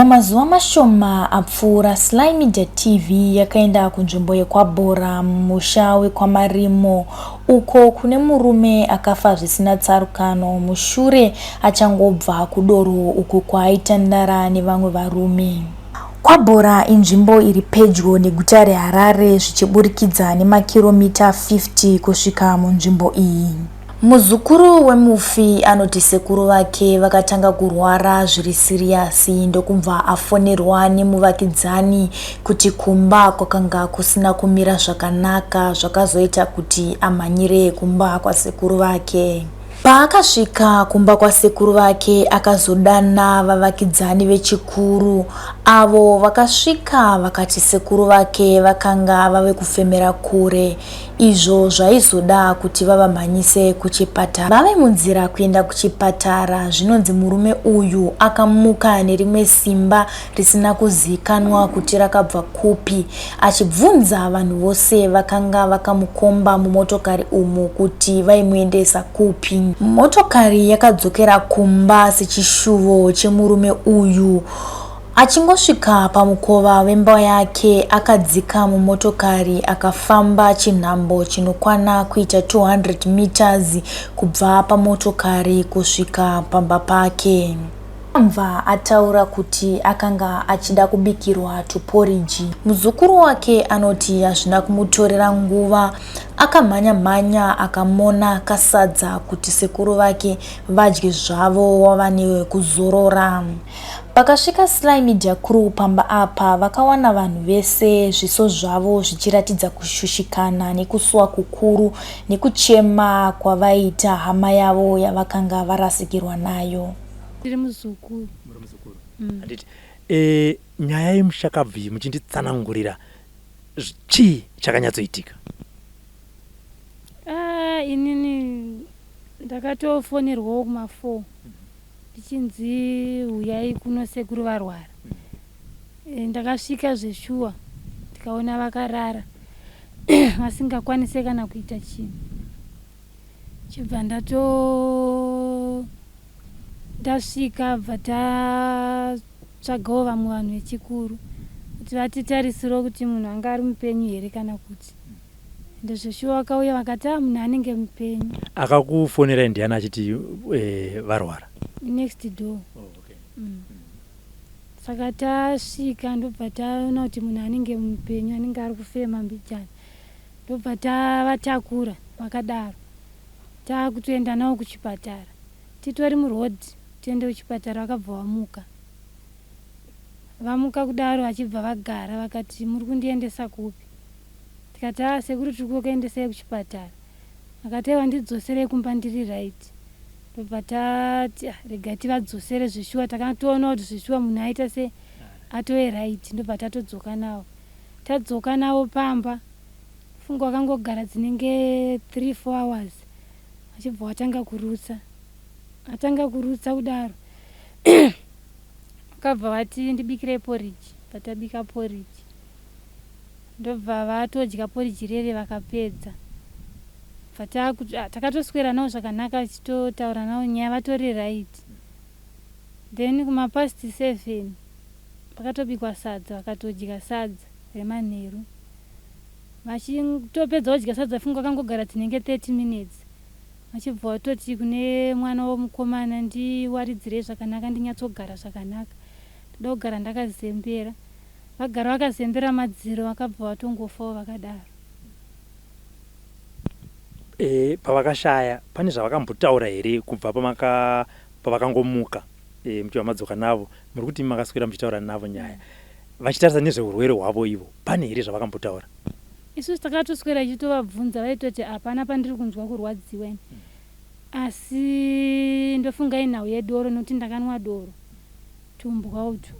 Mumazuva mashoma apfuura, Sly Media TV yakaenda kunzvimbo yekwaBhora mumusha wekwaMarimo uko kune murume akafa zvisina tsarukano mushure achangobva kudoro uko kwaaitandara nevamwe varume. KwaBhora inzvimbo iri pedyo neguta reHarare zvichiburikidza nemakiromita 50 kusvika munzvimbo iyi. Muzukuru wemufi anoti sekuru vake vakatanga kurwara zviri siriyasi ndokubva afonerwa nemuvakidzani kuti kumba kwakanga kusina kumira zvakanaka zvakazoita kuti amhanyire kumba kwasekuru vake. Paakasvika kumba kwasekuru vake akazodana vavakidzani vechikuru avo vakasvika vakati sekuru vake vakanga vave kufemera kure izvo zvaizoda kuti vavamhanyise kuchipatara. Vave munzira kuenda kuchipatara, zvinonzi murume uyu akamuka nerimwe simba risina kuzikanwa kuti rakabva kupi achibvunza vanhu vose vakanga vakamukomba mumotokari umu kuti vaimuendesa kupi. Motokari yakadzokera kumba sechishuvo chemurume uyu. Achingosvika pamukova wemba yake, akadzika mumotokari akafamba chinhambo chinokwana kuita 200 meters kubva pamotokari kusvika pamba pake. Akabva ataura kuti akanga achida kubikirwa tuporiji. Muzukuru wake anoti hazvina kumutorera nguva, akamhanya-mhanya akamona kasadza kuti sekuru vake vadye zvavo wavane kuzorora. Pakasvika Sly Media Crew pamba apa vakawana vanhu vese zviso zvavo zvichiratidza kushushikana nekusuwa kukuru nekuchema kwavaiita hama yavo yavakanga varasikirwa nayo. Ndiri muzukuru. Muri muzukuru. Handiti e, nyaya yemushakabvu iyi muchinditsanangurira chii chakanyatsoitika? Ah, inini ndakatofonerwawo kuma 4 ndichinzi huyai kuno sekuru varwara. E, ndakasvika zveshuwa ndikaona vakarara vasingakwanise kana kuita chinhu. Chibva ndato ndasvika bva tatsvagawo vamwe vanhu vechikuru kuti vatitarisiro kuti munhu anga ari mupenyu here kana kuti. Ende zveshuwa vakauya vakati ah munhu anenge mupenyu. Akakufonerai ndiani achiti varwara? Next door. Oh, okay. Saka tasvika ndobva taona kuti munhu anenge mupenyu anenge ari kufema mbijana. Ndobva tavatakura vakadaro. Takutoenda navo kuchipatara. Titori muroad tiende kuchipatara vakabva vamuka. Vamuka kudaro vachibva vagara vakati muri kundiendesa kupi? Tikati haa sekuru tiri kukuendesai kuchipatara. Vakati aiwa ndidzoserei kumba ndiri right. Ndobva tati ah, regai tivadzosere zveshuwa takatoona kuti zveshuwa munhu aita se atove right ndobva tatodzoka navo. Tadzoka navo pamba funga wakangogara dzinenge 3 4 hours vachibva watanga kurutsa. Atanga kurutsa kudaro vakabva vati ndibikirei porridge patabika porridge. Ndobva vatodya porridge rere vakapedza. Bva takatoswera navo zvakanaka tichitotaura navo nyaya vatori right. Then kuma past 7 pakatobikwa sadza vakatodya sadza remanheru. Vachitopedza kudya sadza funga vakangogara dzinenge 30 minutes. Vachibva vatoti kune mwana womukomana ndiwaridzirei zvakanaka ndinyatsogara zvakanaka. Ndoda kugara ndakazembera. Vagara vakazembera madziro vakabva vatongofawo vakadaro. E, pavakashaya pane zvavakambotaura here kubva pamaka pavakangomuka e, muchibva madzoka navo muri kuti makaswera muchitaura navo nyaya vachitarisa nezveurwere hwavo ivo pane here zvavakambotaura? Isusu takatoswera tichitovabvunza vaitoti hapana pandiri kunzwa kurwadziwa ini. Asi ndofunga inhau yedoro nokuti ndakanwa doro. Tumbwa utwu.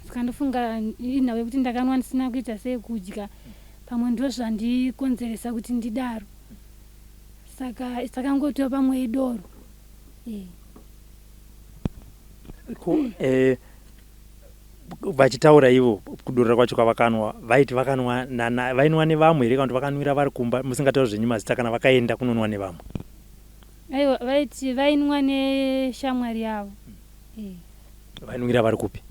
Saka ndofunga inhau yekuti ndakanwa ndisina kuita sei kudya pamwe ndozvandikonzeresa kuti ndidaro. Saka takangotiwo pamwe idoro. Eh. Ko eh, vachitaura ivo kudorora kwacho kwavakanwa vaiti vakanwa nana vainwa nevamwe here kana kuti vakanwira vari kumba musingatauri zvenyu mazita kana vakaenda kunonwa nevamwe? Aiwa vaiti vainwa neshamwari yavo. Vainwira vari kupi?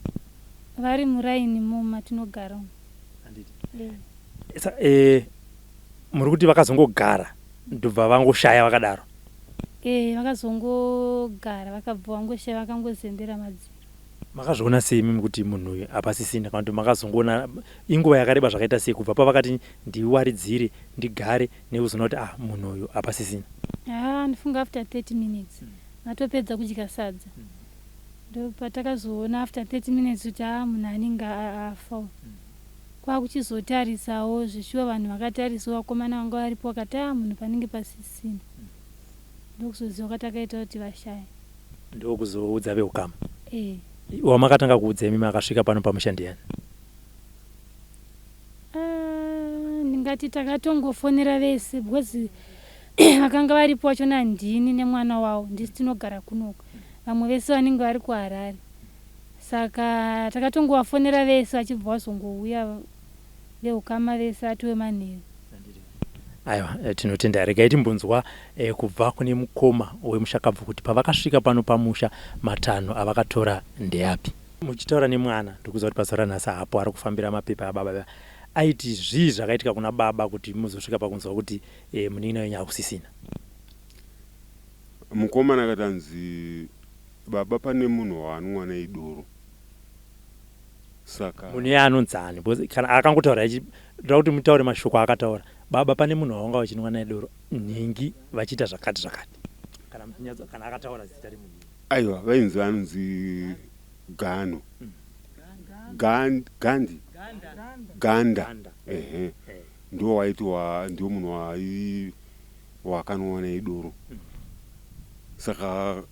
Vari muraini mo matinogara umu. Handiti. Eh. Sa, e, muri kuti vakazongogara ndobva vangoshaya vakadaro? Eh, vakazongogara vakabva vangoshaya vakangozembera madziro. Makazviona sei imimi kuti munhu uyu hapasisina kana kuti makazongoona inguva yakareba zvakaita sei kubva pavakati ndiwaridzire ndigare nekuzoona kuti ah munhu uyu hapasisina? Haa ndifunga after 30 minutes vatopedza kudya sadza ndopatakazoona after 30 minutes kuti haa munhu anenge afa uyu. Kwakuchizotarisawo zveshuwa vanhu vakatarisawo vakomana vanga varipo vakati haa munhu panenge pasisina. Ndokuzoziva kwatakaita kuti vashaya. Ndokuzoudza veukama? Eh. Wamakatanga kuudza imi makasvika pano pamusha ndiani? Ah, ndingati takatongofonera vese because vakanga varipo vachona ndini nemwana wavo ndisi tinogara kunoko, vamwe vese vanenge vari kuHarare, saka takatongovafonera vese vachibva vazongouya veukama vese atiwe manheru. Aiwa, tinotenda. Regai timbonzwa kubva kune mukoma wemushakabvu kuti pavakasvika pano pamusha matanho avakatora ndeapi. Muchitaura nemwana, ndikuziva kuti pazuva ranhasi hapo ari kufambira mapepa ababa, aiti zvii zvakaitika kuna baba kuti muzosvika pakunzwa kuti munin'ina wenyu hakusisina? Mukomana akati anzi baba pane munhu waanwa naye doro saka. Munhu iye anonzi ani? Because kana akangotaura achi ndoda kuti mutaure mashoko aakataura. Baba pane munhu wawanga uchinwa naye doro nhingi vachiita zvakati zvakati. Kana muchinyatso kana akataura zita remunhu iyeye. Aiwa vainzi anonzi Gano. Gan, Gandhi. Ganda. Ganda. Ehe. Eh. Ndiwo waiti wa ndiwo munhu wai wakanwa naye doro. Saka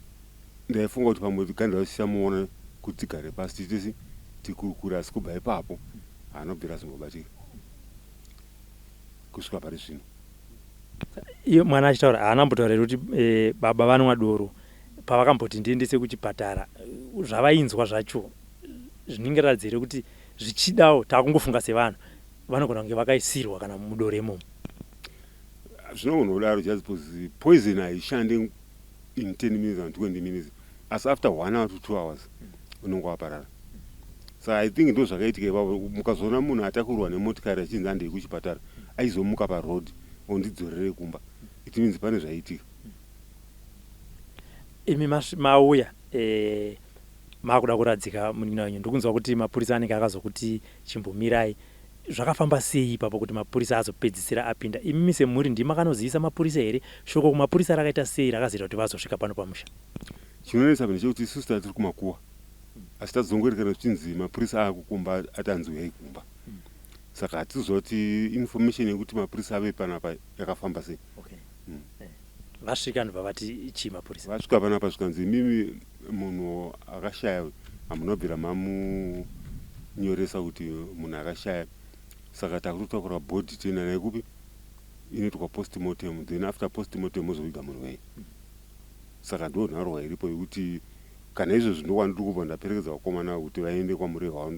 ndaifunga kuti pamwe Ganda vachichamuona kuti tigare pasi tiite sei tikurukure asi kubva ipapo haana kubvira azombobatika kusvika pari zvino. Iye mwana achitaura haana kumbotaura here kuti baba vanwa doro pavakamboti ndiendese kuchipatara zvavainzwa zvacho zvinenge ratidza here kuti zvichidawo takungofunga sevanhu vanogona kunge vakaisirwa kana mudoro imomo? Zvinogona kudaro just because poison haishande in 10 minutes and 20 minutes asi after 1 hour to 2 hours unonge waparara. Saka I think ndo zvakaitika ipapo. Mukazoona munhu atakurwa nemotikari achinzi handei kuchipatara aizomuka paroad ondidzorere kumba, it means pane zvaitika. Imi mauya makuda kuradzika munin'ina wenyu, ndikunzwa kuti mapurisa anenge akazokuti chimbomirai. Zvakafamba sei ipapo kuti mapurisa azopedzisira apinda? Imimi semhuri ndimi makanozivisa mapurisa here? Shoko kumapurisa rakaita sei rakazoita kuti vazosvika pano pamusha? Chinonetsa apa ndechekuti isusu tanga tiri kumakuwa asi tazongoerekana zvichinzi mapurisa aakukumba ati anzi uyai kumba. Saka hatiziva kuti information yekuti mapurisa ave panapa yakafamba sei. Okay. Vasvika ndobva vati chii mapurisa? Vasvika panapa zvikanzi imimi munhu akashaya uyu hamuna kubvira mamunyoresa kuti munhu akashaya, saka takutotakura body toenda naye kupi inoitwa postmortem, then after postmortem mozoviga munhu wenyu. Saka ndo nharwa iripo yekuti kana izvozvi ndokwandiri kubva ndaperekedza vakomana ava kuti vaende kwaMurehwa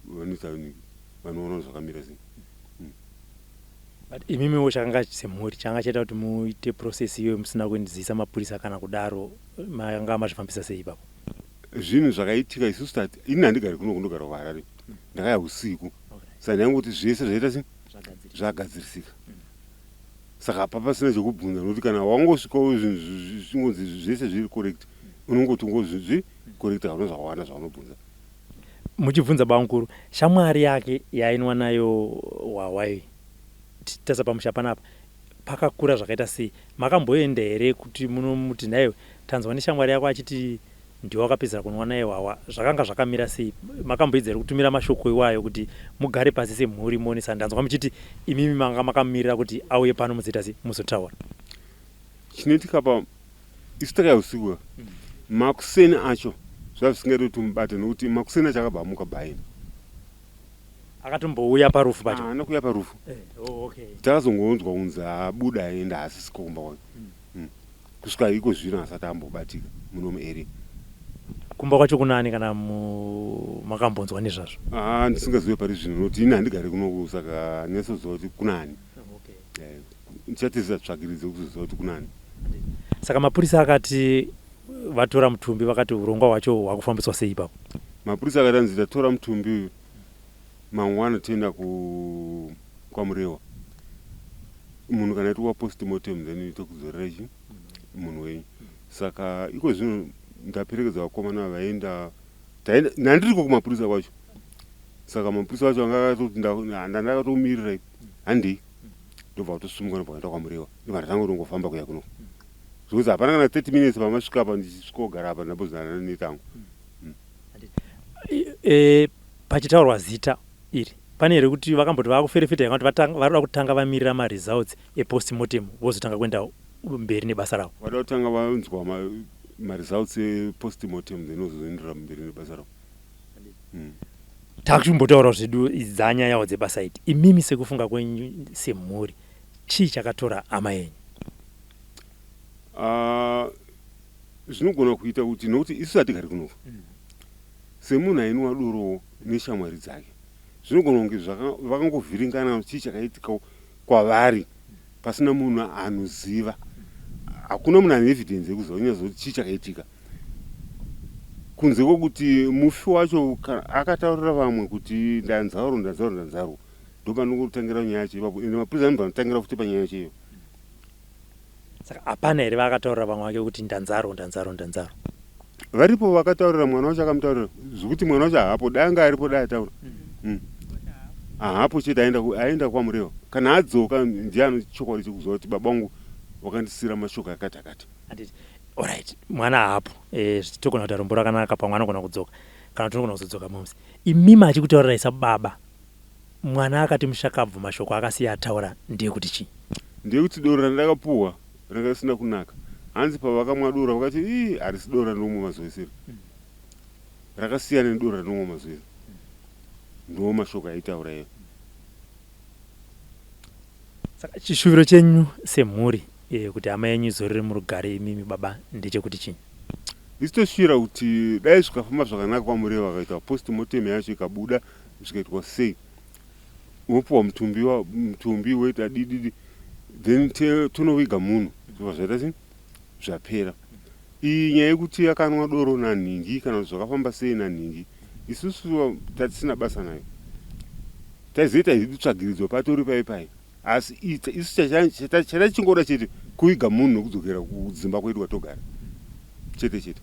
vanoita vanoona kuti zvakamira sei. But imimiwo chakanga semhuri changa chaita kuti muite process iyoyo musina kuendizisa mapurisa kana kudaro, manga mazvifambisa sei ipapo? Zvinhu zvakaitika isusu tati ini handigari kuno, kundogara kuHarare, ndakauya usiku saka ndaingoti zvese zvaita sei zvagadzirisika, saka hapapasina chekubvunza nokuti kana wangosvikawo zvinhu zvichingonzi zvese zviri correct unongoti ngozvi correct, hauna zvakawanda zvaunobvunza. Muchibvunza bamukuru, shamwari yake yaainwa nayo hwahwa iyi, tichitarisa pamusha panapa pakakura zvakaita sei? Makamboenda here kuti munomuti nhaiwe tanzwa neshamwari yako achiti ndiwe wakapedzera kunwa naye hwahwa, zvakanga zvakamira sei? Makamboedza here kutumira mashoko iwayo kuti mugare pasi semhuri muonesane? Ndanzwa muchiti imimi manga makamirira kuti auye pano muzoita sei muzotaura. Chinoitika pa isu takauya usiku makuseni acho zvaiva zvisingaite kuti mubate nokuti makuseni acho akabva amuka bhaini. Akatombouya parufu pacho? Haana kuuya parufu. Oh, okay. Takazongonzwa kunzi abuda aenda haasisiko kumba kwake. Kusvika iko zvino asati ambobatika muno muarea. Kumba kwacho kunani kana makambonzwa nezvazvo? Ah, ndisingazive pari zvino nokuti ini handigari kunoku saka handinatsoziva kuti kunani. Ndichatesa tsvakiridzo kuzoziva kuti kunani. Saka mapurisa akati vatora mutumbi vakati urongwa hwacho hwakufambiswa sei ipapo? Mapurisa akati anzi tatora mutumbi uyu mangwana toenda kwaMurewa. Munhu kana aitwa postmortem then tokudzorera chi munhu wenyu. Saka iko zvino ndaperekedza vakomana vaenda taenda nandiriko kumapurisa kwacho. Saka mapurisa acho anga akatoti ndandakatomirira handei ndobva vatosumuka ndobva vaenda kwaMurewa ndobva ndatanga kutongofamba kuya kuno. Zvekuti hapana kana 30 minutes pamasvika apa ndichisvikogara apa ndambozana netangu. E, pachitaurwa zita iri pane here kuti vakamboti vakuferefeta here kana kuti varikuda kutanga vamirira maresults epostmortem vozotanga kuenda mberi nebasa ravo? Vada kutanga vanzwa maresults epostmortem then vozoenderera mberi nebasa ravo. Takuchimbotaurawo zvedu dzanyayawo dzebasa iti imimi sekufunga kwenyu semhuri chii chakatora hama yenyu? Zvinogona kuita kuti nokuti isu hatigari kunoku semunhu ainwa dorowo neshamwari dzake zvinogona kunge vakangovhiringana chii chakaitika kwavari pasina munhu anoziva. Hakuna munhu ane evidence yekuziva kunyatso kuti chii chakaitika kunze kwokuti mufi wacho akataurira vamwe kuti ndanzarwo ndanzarwo ndanzarwo ndopanongotangira nyaya yacho ipapo ende mapurisa anobva anotangira futi panyaya yacho iyo. Saka hapana here vaakataurira vamwe vake kuti ndanzarwo ndanzarwo ndanzarwo? Varipo vakataurira mwana wacho akamutaurira zvekuti mwana wacho haapo dai anga aripo dai ataura. Haapo chete aenda kwaMurewa kana adzoka ndiye ane chokwadi chekuziva kuti baba vangu vakandisiira mashoko akati akati. Handiti alright mwana haapo e, togona kuita rombo rakanaka pamwe anogona kudzoka kana tinogona kuzodzoka moms. Imimi achikutaurirai sababa mwana akati mushakabvu mashoko akasiya ataura ndeyekuti chii? Ndeyekuti doro randakapuhwa ranga risina kunaka. Hanzi pavakamwa doro vakati ii harisi doro randinomwa mazuva ese iri. Rakasiyana nedoro randinomwa mazuva ese. Ndiwo mashoko aitaura iye. Saka chishuviro chenyu semhuri e, kuti hama yenyu izorore murugare imimi baba ndechekuti chii? Isu toshuvira kuti dai zvikafamba zvakanaka kwaMureva vakaita postmortem yacho ikabuda zvikaitwa sei wopuwa mutumbi mutumbi woita dididi then tonoviga munhu zvobva zvaita sei zvapera. Iyi nyaya yekuti akanwa doro nanhingi kana kuti zvakafamba sei nanhingi isusu tatisina basa nayo. Taizoita hedu tsvagiridzo patori pai pai asi isu chatachingoda chete kuviga munhu nekudzokera kudzimba kwedu kwatogara chete chete.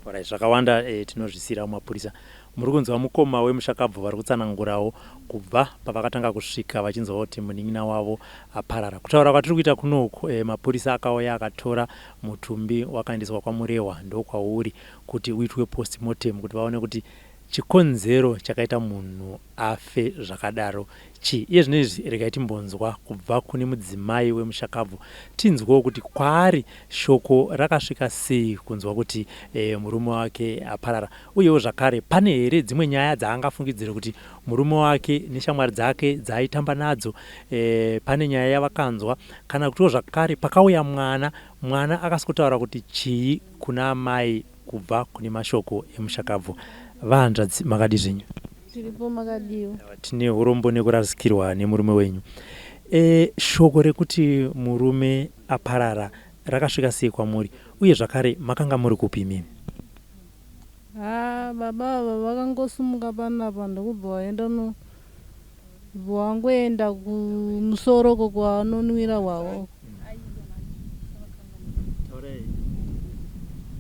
Alright, zvakawanda eh, tinozvisiyira mumapurisa. Muri kunzwa mukoma wemushakabvu vari kutsanangurawo kubva pavakatanga kusvika vachinzwa kuti munin'ina wavo aparara. Kutaura kwatiri kuita kunoku eh, mapurisa akauya akatora mutumbi wakaendeswa kwaMurehwa ndokwauri kuti uitwe postmortem kuti vaone kuti chikonzero chakaita munhu afe zvakadaro chii. Iye zvino izvi regai timbonzwa kubva kune mudzimai wemushakabvu tinzwewo kuti kwaari shoko rakasvika sei kunzwa kuti e, murume wake aparara uyewo zvakare pane here dzimwe nyaya dzaangafungidzire kuti murume wake neshamwari dzake dzaaitamba nadzo e, pane nyaya yavakanzwa kana kutiwo zvakare pakauya mwana mwana akasikotaura kuti chii kuna amai Kubva kune mashoko emushakabvu. Vahanzvadzi makadii zvenyu? Tiripo makadiwo. Tine urombo nekurasikirwa nemurume wenyu. E, shoko rekuti murume aparara rakasvika sei kwamuri uye zvakare makanga muri kupi imimi? Haa baba ava vakangosimuka panapa ndokubva vaenda no wangoenda kumusoro uko kwavanonwira hwahwa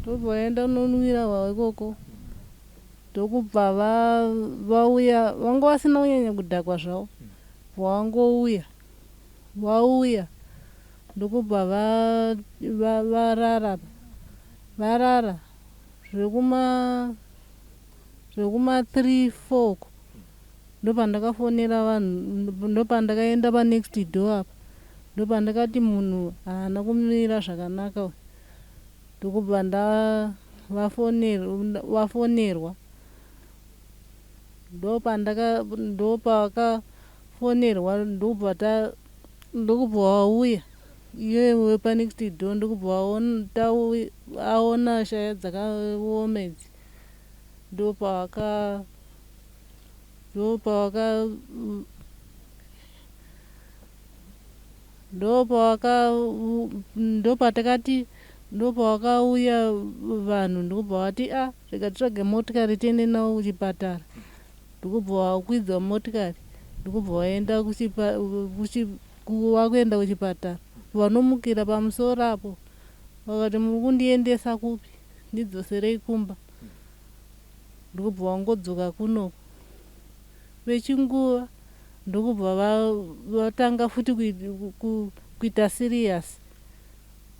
ndobva vaenda kunonwira hwahwa ikoko ndokubva vauya vanga vasina kunyanya kudhakwa zvavo vangouya vauya ndokubva varara varara zvekuma zvekuma 3 4 uko Ndopandakafonera vanhu ndopandakaenda panext door apa ndopandakati munhu haana kumira zvakanaka uyu ndokubva ndavafonerwa ndopandaka ndopavakafonerwa ndokubva ta ndokubva vauya iye wepanext door ndokubva aona shaya dzakaoma idzi ndopavaka ndopavaka ndopavaka ndopatakati Ndopavakauya vanhu ndokubva vati a ah, rega titsvage motikari tiende navo kuchipatara. Ndokubva vakwidza motikari ndokubva vaenda vakuenda kuchipatara. Vanomukira pamusoro apo vakati muri kundiendesa kupi ndidzoserei kumba. Ndokubva vangodzoka kunoku. Vechinguva ndokubva vatanga futi kuita serious.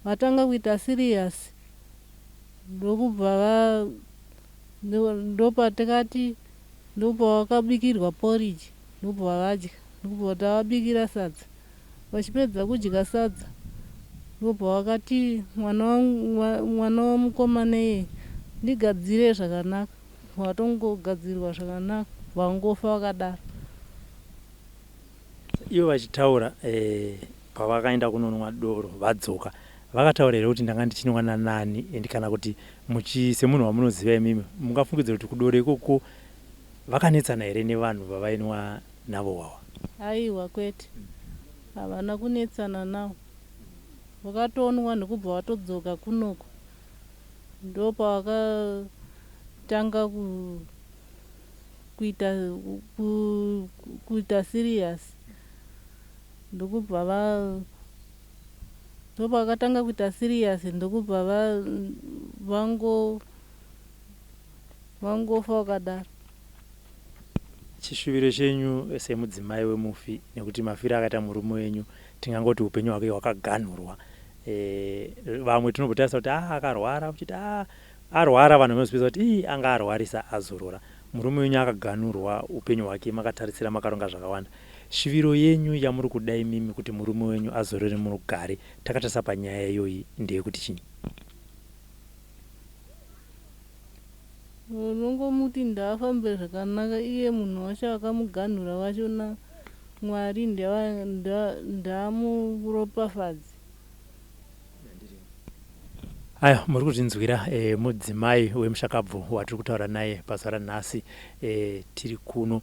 Vatanga kuita serious ndokubva va ndopatakati ndopavakabikirwa porridge ndokubva vadya ndokubva tavabikira sadza. Vachipedza kudya sadza ndokubva vakati mwana mwana wamukomana iyeye ndigadzire zvakanaka. Watongogadzirwa zvakanaka vangofa vakadaro. Ivo vachitaura eh, pavakaenda kunonwa doro vadzoka vakataura here kuti ndanga ndichinwa nanani and kana kuti muchi semunhu wamunoziva imimi mungafungidzira kuti kudoro ikoko vakanetsana here nevanhu vavainwa navo wawa? Aiwa kwete havana kunetsana nawo vakatonwa ndokubva vatodzoka kunoku ndopavakatanga kuita kuita serious ndokubva va ndopavakatanga kuita serious ndokubva vango vangofa vakadaro. Chishuviro chenyu semudzimai wemufi nekuti mafiro akaita murume wenyu tingangoti upenyu hwake hwakaganhurwa e, vamwe tinombotarisa kuti ah, akarwara uchiti ah, arwara vanhu vanozvipedza kuti ii anga arwarisa azorora murume wenyu akaganurwa upenyu hwake makatarisira makaronga zvakawanda shuviro yenyu yamuri kuda imimi kuti murume wenyu azorore murugare takatarisa panyaya iyoyi ndeyekuti chii? Unongomuti ndaafambe zvakanaka iye munhu wacho akamuganhura wacho na Mwari ndaamuropafadze. Aya muri kuzvinzwira e, mudzimai wemushakabvu watiri kutaura naye pazuva ranhasi e, tiri kuno.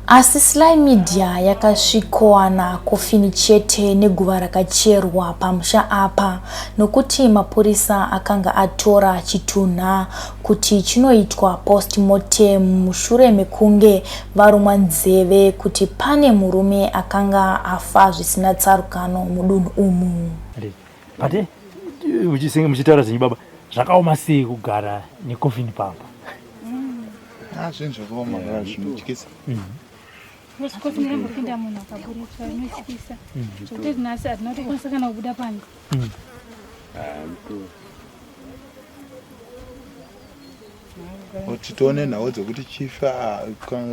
Asi Sly Media yakasvikowana kofini chete neguva rakacherwa pamusha apa nokuti mapurisa akanga atora chitunha kuti chinoitwa post-mortem mushure mekunge varumwa nzeve kuti pane murume akanga afa zvisina tsarukano mudunhu umu. But eh, muchitaura zvenyu baba, zvakaoma sei kugara nekofini pamba? Ah, zvinhu zvakaoma mm. zvinotyisa. Mm. Kofini rambopinda munhu akaburitswa rinotyisa. Mm. Zvekuti nhasi hatina kutokwanisa kana kubuda panze. Ah, kuti tione nhau dzekuti chifa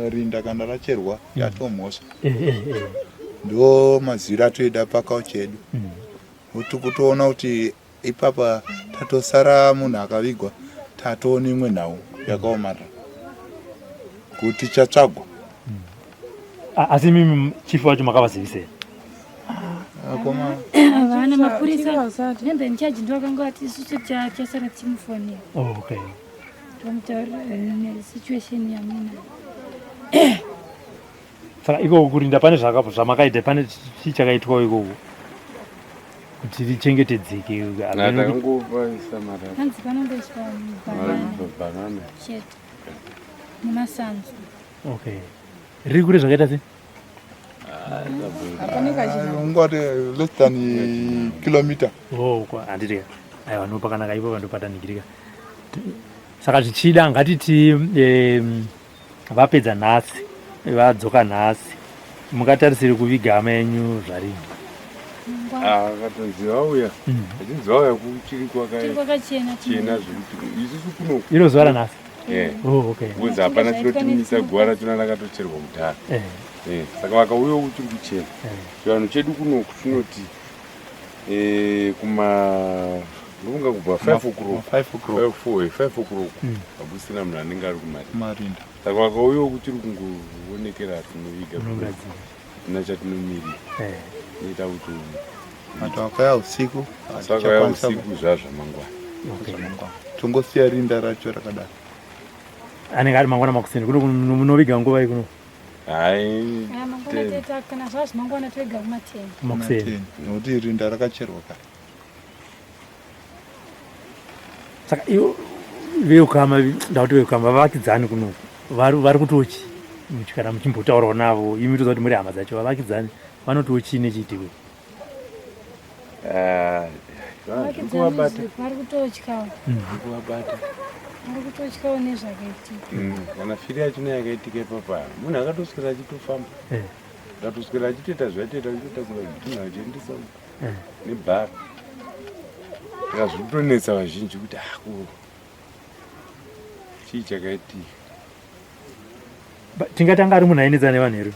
rinda kana racherwa mm. yatomhosva eh, eh, eh. ndo maziviro atoida pakauchi yedu mm. kuti kutoona kuti ipapa tatosara munhu akavigwa tatoona imwe nhau yakaomarara kuti chatsvagwa mm. Asi imimi chief wacho makavazivisa here? Vana mapurisa nembe in charge ndo vakanga vati isusu tichasara tichimufonera. Oh, okay. Tomutaurira situation yamuinayo. Saka ikoko kurinda pane zvamakaita pane chii chakaitwawo ikoko kuti richengetedzeke? Hanzi panongoiswa banana chete nemasanzu. Okay. Riri kure zvakaita sei? Ungati less than kilometer. Oh, kwa handiti. Aiwa no pakanaka ipo pandopatanikirika. Saka zvichida ngatiti eh, vapedza nhasi vadzoka nhasi mungatarisire kuviga hama yenyu zvarini? Akatonzi vauya achinzi vauya kuchiri kwakachena chena zvekuti isusu kuno iro zuva ranhasi. Eh. Oh, okay. Because hapana chinotimisa guva rachona rakatocherwa kudhara. Eh. Eh. Saka vakauya uchiri kuchera. Eh. Chivanhu chedu kunoku chinoti eh, kuma ndofunga kubva 5 o'clock 5 o'clock 4 5 o'clock hakusina munhu anenge ari kumarinda. Saka vakauya kuchiri kungoonekera tinoviga. Hatina chatinomirira. Eh. Inoita kuti But wakauya usiku sakauya usiku zvazvamangwana. Okay. Tongosiya rinda racho rakadaro. Anenge ari mangwana makuseni kuno munoviga nguva ikuno. Hai. Mangwana teta kana zvazvimangwana toviga kuma 10. Makuseni. Nokuti rinda rakacherwa kare. Saka ivo veukama, ndakuti veukama vavakidzani kunoku vari kutiwo chii kana muchimbotaurawo navo imi toziva kuti muri hama dzacho, vavakidzani vanotiwo chii nechiitiko? Ah, vari kutotyawo kuvabata vari kutotyawo nezvakaitika. Kana firi yachona yakaitika ipapa, munhu akatoswera achitofamba, akatoswera achitoita zvaitoita, achitotakura zvitunhu achiendesa nebhara. Saka zviri kutonetsa vazhinji kuti ako chii chakaitika. Tingati anga ari munhu ainetsa nevanhu here?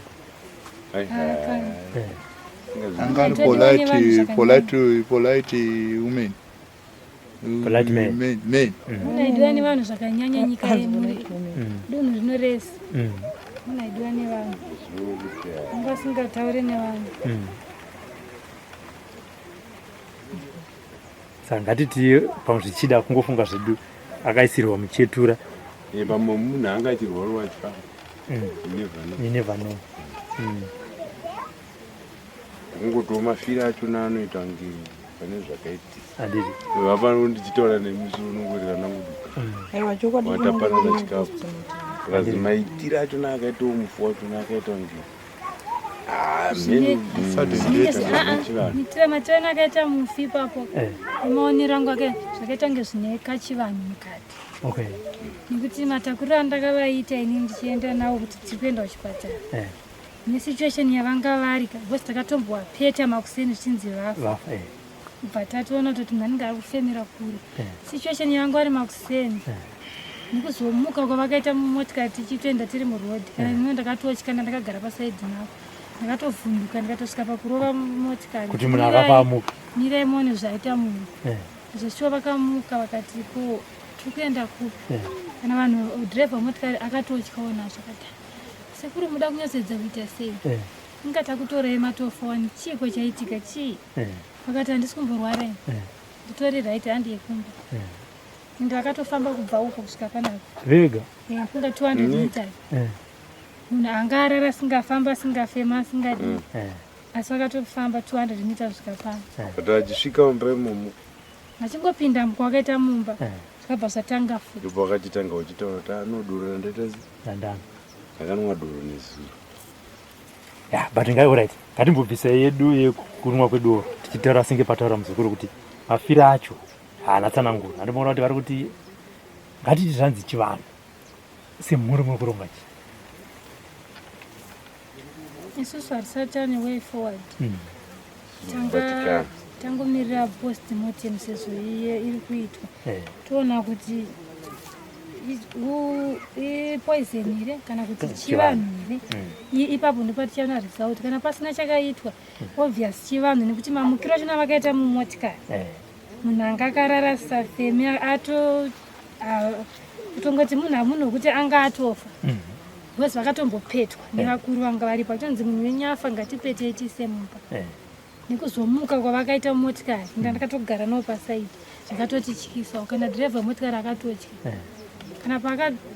Anga ari polite, polite, polite woman. Polite man. Man, man. Munhu aidiwa nevanhu zvakanyanya, nyika yemuri, dunhu rino rese. Munhu aidiwa nevanhu, anga asingatauri nevanhu. Saka ngatiti pamwe zvichida kungofunga zvedu akaisirwa muchetura. Pamwe munhu anga achirwara achifamba. You never know. You never know. Kungotiwo mafiro achona anoita kunge pane zvakaitika. Handiti? Vapano ndichitaura nemusi unongoti kana kuti Aiwa, chokwadi. Watapanana chikafu, kazi maitiro achona akaitawo mufu wachona akaita kunge ah, Sudden death. chivanhu. Mitira matirano akaita mufi ipapo, maonero angu ake zvakaita kunge zvine kachivanhu mukati, nekuti matakuriro andakavaita ini ndichienda navo kuti tiri kuenda kuchipatara, nesituation yavanga vari, because takatombowapeta makuseni zvichinzi vafa, Vafa. Kubva tatoona kutoti munhu anenge ari kufemera kure. Situation yavanga vari makuseni nekuzomuka kwavakaita mumotikari tichitoenda tiri murodhi, kana imwe ndakatotya, ndakagara pasaidhi navo, ndakatovhunduka, ndikatosvika pakurova motikari. Kuti munhu akafa amuka. Mirai muone zvaita munhu. Zveshuwa vakamuka, vakati ko tiri kuenda kupi? Kana vanhu, dhirevha wemotikari akatotyawo nazvo, akati sekuru muda kunyatsoedza kuita sei? Inga takutorai matofoni, chiiko chaitika chii? Vakati handisi kumborwara ini, nditori right, handi yekumba. Ende akatofamba kubva uko kusvika panapa. Vega? Kunga 200 meters. Munhu anga arara, asingafamba, asingafema, asingadii, asi vakatofamba 200 meters kusvika pano. But achisvika mumba imomo, Achingopinda kwakaita mumba, zvakabva zvatanga futi. Ndipo wakachitanga uchitaura kuti anodoro randaita Dandana. Ndakanwa doro nezuro. Ya, but ngai, alright, ngatimbobvisa yedu yekunwa kwedoro, tichitaura senge pataura muzukuru kuti mafiro acho haana tsananguro. Handimoona kuti vari kuti ngatiti zvanzi chivanhu. Semhuri muri kuronga chi? Isusu hatisati tane way forward. Tanga Vatikana. Tangomirira post mortem sezvo iye iri kuitwa, toona kuti ipoison here kana kuti chivanhu here. Ipapo ndipo tichaona result. Kana pasina chakaitwa, obvious chivanhu, nekuti mamukiro achona vakaita mumotikari, munhu anga akarara asisafemi, ato kutongoti munhu hamunhu wekuti anga atofa, because vakatombopetwa nevakuru vanga varipo, achitonzi munhu wenyu afa, ngatipetei tiise mumba. Nekuzomuka kwavakaita mumotikari, nda ndakatogara navo pasaidi, zvakatotityisawo. Kana dhirevha wemotikari akatotya. Kana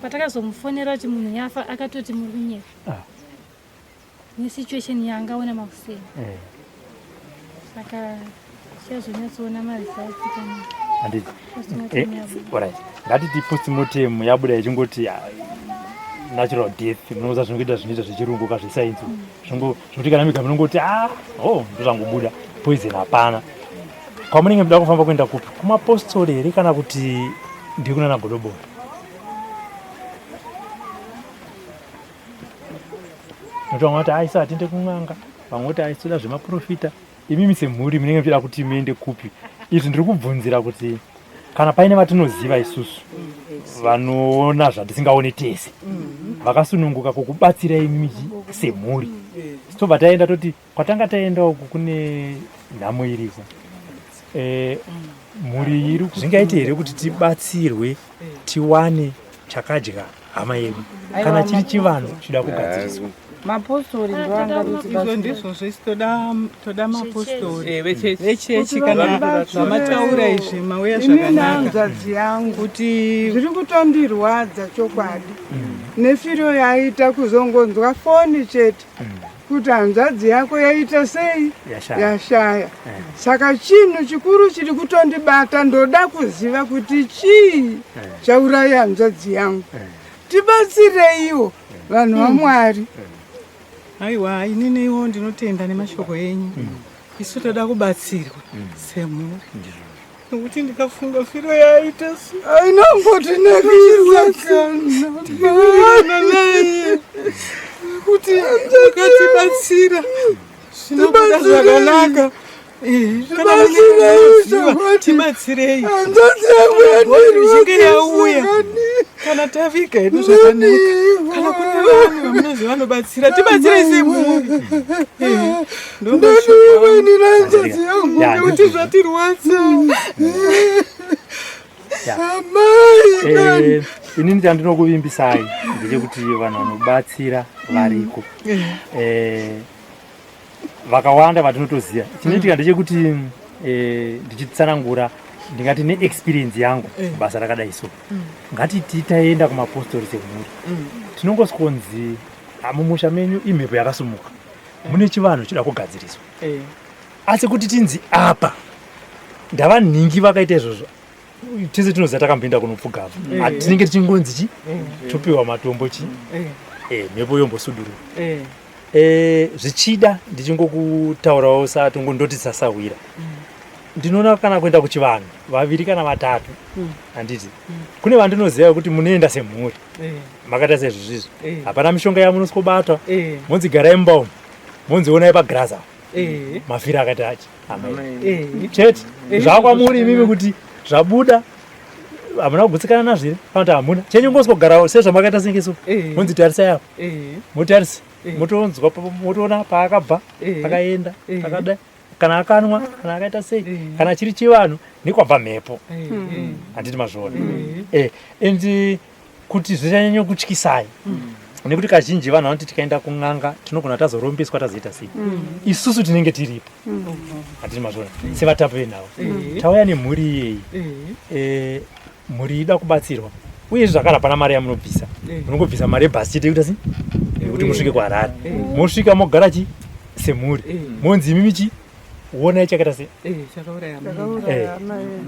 patakazomufonera kuti munhu yafa, akatoti muri kunyepa, nesituation yaangaona makuseni. Saka tichazonyatsoona maresults kana Handiti? postmortem yabuda. Alright, ngatiti postmortem yabuda ichingoti ah, natural death. Munoza zvinokuita zvinoita zvechirungu kazvesainzi, zvokuti kana miga munongoti ah, oh, ndozvangobuda poison hapana. Kwamunenge muda kufamba kuenda kupi? Kumapostori here kana kuti ndikunana godobori? Nokuti vamwe vati aisa hatinde kun'anga, vamwe voti aisi toda zvemaprofita. Imimi semhuri munenge muchida kuti muende kupi? Izvi ndiri kubvunzira kuti kana paine vatinoziva isusu vanoona zvatisingaoni tese, vakasununguka kukubatsira imimi semhuri, tobva taenda toti kwatanga taenda uku kune nhamo iriko. Mhuri iri zvingaite here kuti tibatsirwe tiwane chakadya hama yedu? Kana chiri chivanhu chida kugadziriswa. Mapostori Izvo ndoangatotibatsira. Ndizvozvo isi toda, toda mapostori Eh, vechechi. vechechi. Kuti Kana vatibatsire. zvamataura izvi mauya Ini zvakanaka nehanzvadzi yangu kuti zviri kutondirwadza chokwadi, nefiro yaita kuzongonzwa foni chete. Kuti hanzvadzi yako yaita sei? Yashaya. Yashaya. Saka chinhu chikuru chiri kutondibata, ndoda kuziva kuti chii chauraya hanzvadzi yangu. Tibatsireiwo vanhu vaMwari. Aiwa, ininiwo ndinotenda nemashoko enyu. Isu toda kubatsirwa semhuri, nokuti ndikafunga firo yaaita so Ainambotinakisa ndinowirirana naye kuti akatibatsira zvinobuda zvakanaka. Kana mune vanoziva, tibatsirei. Hanzvadzi yangu Bhodi richinge yandirwadzisa yauya, kana taviga hedu zvakanaka, kana kune vanhu vamunoziva vanobatsira, tibatsirei semhuri. Ndodiwa ini hanzvadzi yangu. Nekuti zvatirwadza. Amai kani. Inini chandinokuvimbisai ndechekuti vanhu vanobatsira variko, vakawanda vatinotoziva. Chinoitika ndechekuti, ndichitsanangura, ndingati neexperience yangu basa rakadai so, ngatiti taenda kumapostori semhuri, tinongoskonzi, "Ah, mumusha menyu imhepo yakasumuka, mune chivanhu chida kugadziriswa." Asi kuti tinzi apa ndavanhingi vakaita izvozvo, tese tinoziva takamboenda kunopfugama, tinenge tichingonzi chi topiwa matombo chi mhepo yombosudurura. Zvichida ndichingokutaurawo satongondoti sasahwira, ndinoona kana kuenda kuchivanhu vaviri kana vatatu, handiti kune vandinoziva kuti munoenda semhuri makaita sezvizvizvi, hapana mishonga yamunosikobatwa, monzi garai mumba umu, monzi onai pagirazi apo mafiro akati achi amai chete. Zvakwamuri imimi kuti zvabuda hamuna kugutsikana nazvo here, kana kuti hamuna chenyu ngoswogarawo sezvamakaita senge so, monzi tarisai apo, motarisa, motonzwa, motoona paakabva, pakaenda, pakadai, kana akanwa, kana akaita sei, kana chiri chivanhu nekwabva mhepo, handiti mazviona? And kuti zvichanyanya kutyisai nekuti kazhinji vanhu vanoti tikaenda kun'anga tinogona tazorombeswa, tazoita sei. Isusu tinenge tiripo, handiti mazviona? Sevatapi venhau tauya nemhuri iyeyi, mhuri ida kubatsirwa, uye zvakare hapana mari yamunobvisa. Munongobvisa mari yebhasi chete yekuita sei, yekuti musvike kuHarare. Mosvika, mogara chi semhuri, monzi imimi chi onai chakaita sei. Chakauraya.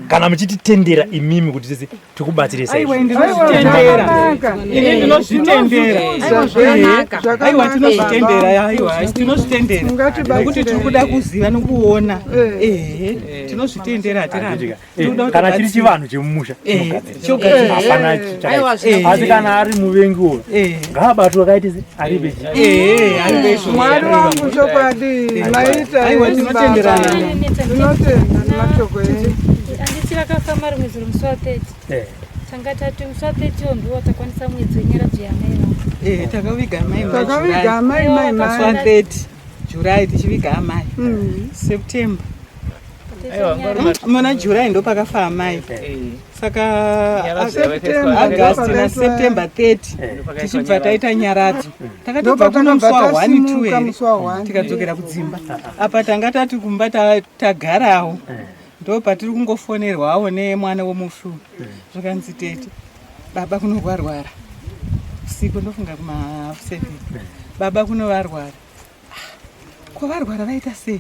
Kana muchititendera imimi kuti tese tikubatsire. Aiwa, ndinozvitendera ini, ndinozvitendera. Aiwa, tinozvitendera, aiwa, tinozvitendera nekuti tiri kuda kuziva nokuona. Ehe, tinozvitendera, hatirambi. Kana chiri chivanhu chemumusha, chogadzirwa. Hapana chakaita. Asi kana ari muvengi uyo, ngaabatwe akaite se ari pechi. Mwari wangu, chokwadi maita. Aiwa, tinotenderana. Tinotenda nemashoko enyu. Handiti vakafamba rimwe zuro musi wa30? Tanga tati musi wa30 ndiwo takwanisa mwedzi wenyaradzo yamai vangu. Takaviga amai. Takaviga amai mai Musi mai wa30 July tichiviga amai, September, muna July ndo pakafa amai, saka August naSeptember 30 tichibva taita nyaradzo. Takatobva kuno musi wa1 2 Musi here, wa1. tikadzokera kudzimba. Apa tanga tati kumba tagarawo, ndo patiri kungofonerwawo nemwana womufi, zvakanzi, "Tete, baba kunorwarwara usiku." Ndofunga kuma7, baba kunovarwara. Ko varwara vaita sei?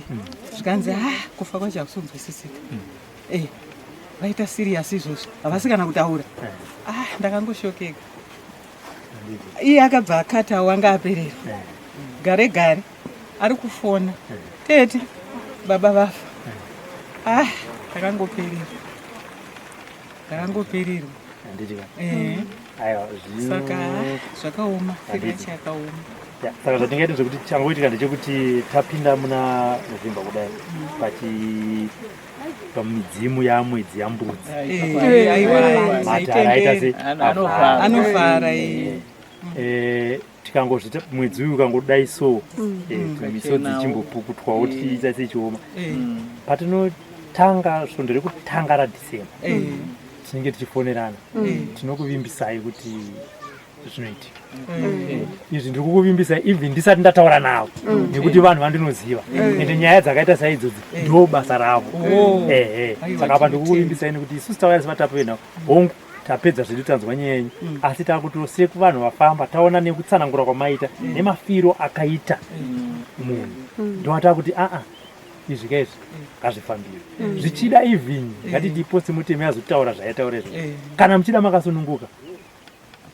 Zvikanzi, "Ha, kufa kwacho hakusonzwisisika. Vaita serious izvozvo, havasi kana kutaura." Ah, ndakangoshokeka. Iye akabva akatawo, anga apererwa. Gare gare ari kufona, "Tete, baba vafa." Ah, ndakangopererwa, ndakangopererwa. Handiti ka? Eh. Aiwa. Saka zvakaoma, firachi yakaoma. Ya, saka zvatingaita zvekuti changoitika ndechekuti tapinda muna November kudai, pachi pamidzimu yamwedzi yambudzi, Aiwa, matara aita se anofara. Tikangozvita mwedzi uyu ukangodai so, misodzi ichimbopukutwawo, tichiita sechioma. Patinotanga svondo rekutanga raDecember, tinenge tichifonerana. Tinokuvimbisai kuti zvinoitika izvi. Ndiri kukuvimbisai even ndisati ndataura navo, nekuti vanhu vandinoziva ende nyaya dzakaita saidzodzi ndo basa ravo. Oh. Ehe. Aiwa, Saka apa tinotenda. ndikukuvimbisai nekuti isusu tauya sevatapi venhau, hongu, tapedza zvedu, tanzwa nyaya yenyu, asi takutose kuvanhu vafamba, taona nekutsanangura kwamaita nemafiro akaita. Munhu ndowatava kuti aa izvi ka izvi ngazvifambiwe zvichida even ngatiti postmortem yazotaura zvayataura izvo kana muchida makasununguka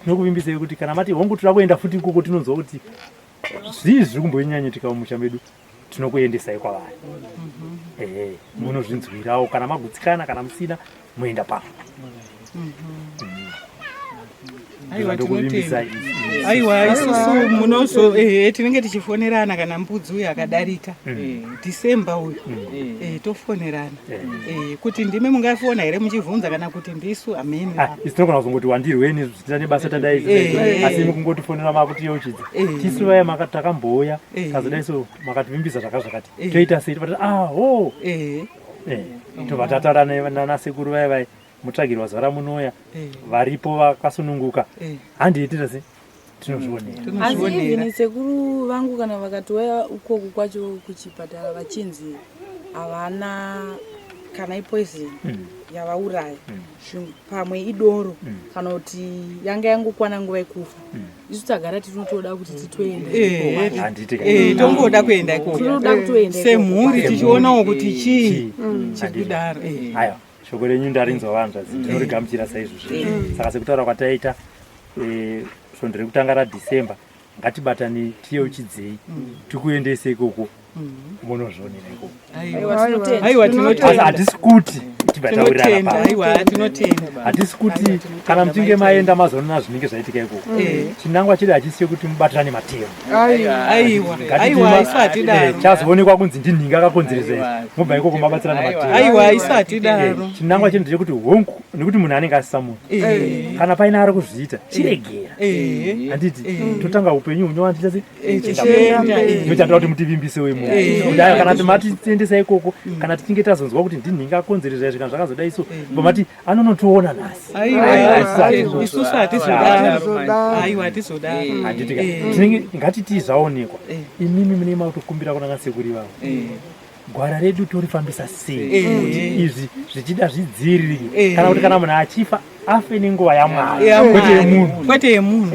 tinokuvimbisai kuti kana mati hongu toda kuenda futi ikoko tinonzwa kuti zvii zviri kumbonyanyoitika mumusha medu tinokuendesai kwavari ehe munozvinzwirawo kana magutsikana kana musina moenda pamwe. Aiwa Ndokuvimbisai. tinotenda. Aiwa isusu munozo ehe tinenge tichifonerana kana mbudzi uyu akadarika. December uyu. Eh tofonerana. Eh kuti ndimi mungafona here muchivhunza kana kuti ndisu amene. Ah, isu tinogona kuzongoti wandirweni zvichita nebasa tadai asi imi kungotifonera makutiyeuchidza tisu vaya takambouya tazodai so makativimbisa zvaka zvakati toita sei tobva tati ah ho tobva tataura nanasekuru vaya vaya mutsvagirwa zuva ramunouya varipo vakasununguka handei toita sei tinozvionera. Asi even sekuru vangu kana vakatouya ukoku kwacho kuchipatara vachinzi havana kana ipoison yavauraya pamwe idoro kana kuti yanga yangokwana nguva yekufa isu tagara tinotoda kuti titoenda Eh, Handiti ka. eh, tongoda kuenda ikoko Tinoda kutoenda ikoko. semhuri tichionawo kuti chii Handiti. chikudaro eh. Aiwa, shoko renyu ndarinzwa vanzvadzi, ndinorigamuchira saizvozvo. Saka sekutaura kwataita svondo rekutanga raDecember ngatibatane tiyeuchidzei tikuendese ikoko munozvionera ikoko. Aiwa, aiwa Asi tinotenda hatisi kuti tibva taurirana tinotenda pano. aiwa tinotenda Hatisi kuti kana muchinge maenda mazoona zvinenge zvaitika ikoko. Chinangwa chedu hachisi chekuti mubatirane matemo. Aiwa. Aiwa Ngatiti aiwa isu hatidaro chazoonekwa kunzi ndinhingi akakonzeresa izvi mobva ikoko mabatsirana matemo. Aiwa isu hatidaro Chinangwa chedu ndechekuti hongu nekuti munhu anenge asisa munhu kana paine ari kuzviita chiregera handiti totanga upenyu hunyowani tichasi tichienda ndochatoda kuti mutivimbise wemunhu kuti aiwa kana matiendesa ikoko kana tichinge tazonzwa kuti ndinhingi akonzeresa izvi kana zvakazodai so mati anonotiona nhasi aiwa Aiwa, isusu hatizodaro Hatizodaro. aiwa hatizodaro handiti ka tinenge ngatiti zvaonekwa imimi munenge makutokumbira kuna nasekuru ivavo gwara redu torifambisa sei kuti izvi zvichida zvidziiririke kana kuti kana munhu achifa afe nenguva yaMwari kwete yemunhu. Kwete yemunhu.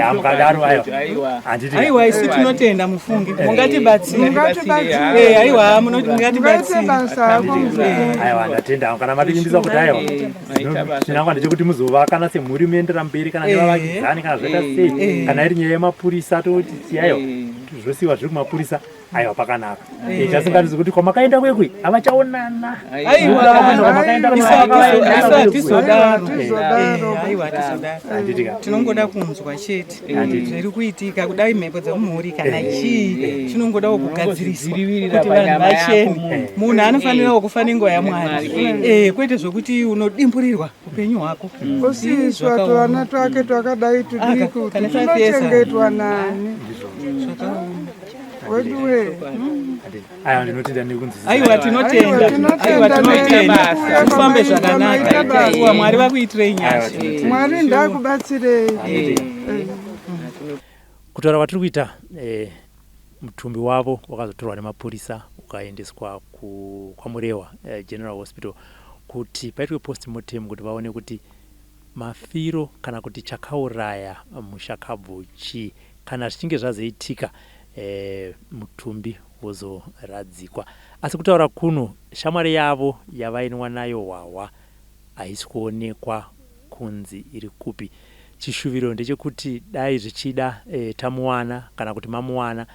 Hamukadaro aiwa handiti ka. Aiwa isu tinotenda mufunge mungatibatsire. Mungatibatsire. Aiwa Mungaite mungatibatsire. basa hako muzukuru. Aiwa ndatenda kana mativimbisa kuti aiwa chinangwa ndechekuti muzovakana semhuri muendera mberi kana nevavakidzani kana zvaita sei kana iri nyaya yemapurisa toti ti aiwa zvosiiwa zviri kumapurisa aiwa pakanaka chasinganisi kuti kwamakaenda kwekwe havachaonana. Aiwa Kwamakaenda isu kwamakaenda isu kwekwe. hatizodaro. Hatizodaro. Aiwa hatizodaro Handiti ka. tinongoda kunzwa chete Handiti. zviri kuitika kudai mhepo dzemumhuri kana chii chinongodawo kugadziriswa Unongozvidzivirira kuti vanhu panyama yako vachene munhu. munhu anofanirawo kufa nenguva yaMwari kwete zvokuti unodimburirwa upenyu hwako. Osiiswa Zvakaoma. tuvana twake twakadai tudiki Aka, kuti kana twapesa. tunochengetwa nani weduwe. Handiti. Aiwa ndinotenda nekunzwisisa. Aiwa tinotenda. Aiwa, tinotenda Aiwa tinotenda nekuuya mufambe kwamaita, zvakanaka. maita basa. Aiwa Mwari vakuitirei Aiwa nyasha. tinotenda. Mwari ndakubatsirei. Handiti. Kutaura kwatiri kuita mutumbi wavo wakazotorwa nemapurisa ukaendeswa kwaMurewa General Hospital kuti paitwe postmortem kuti vaone kuti mafiro kana kuti chakauraya mushakabvu chii. Kana zvichinge zvazoitika mutumbi wozoradzikwa. Asi kutaura kuno shamwari yavo yavainwa nayo hwahwa haisi kuonekwa kunzi iri kupi. Chishuviro ndechekuti dai zvichida tamuwana kana kuti mamuwana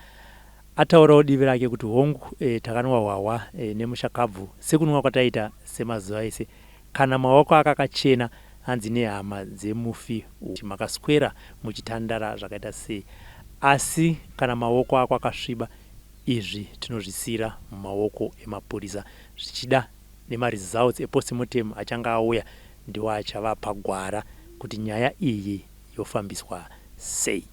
ataurawo divi rake kuti hongu takanwa hwahwa nemushakabvu sekunwa kwataita semazuva ese. Kana maoko akakachena hanzi nehama dzemufi makaswera muchitandara zvakaita sei. Asi kana maoko ako akasviba izvi tinozvisiyira mumaoko emapurisa zvichida nemaresults epostmortem achange auya ndiwo achavapa gwara kuti nyaya iyi yofambiswa sei.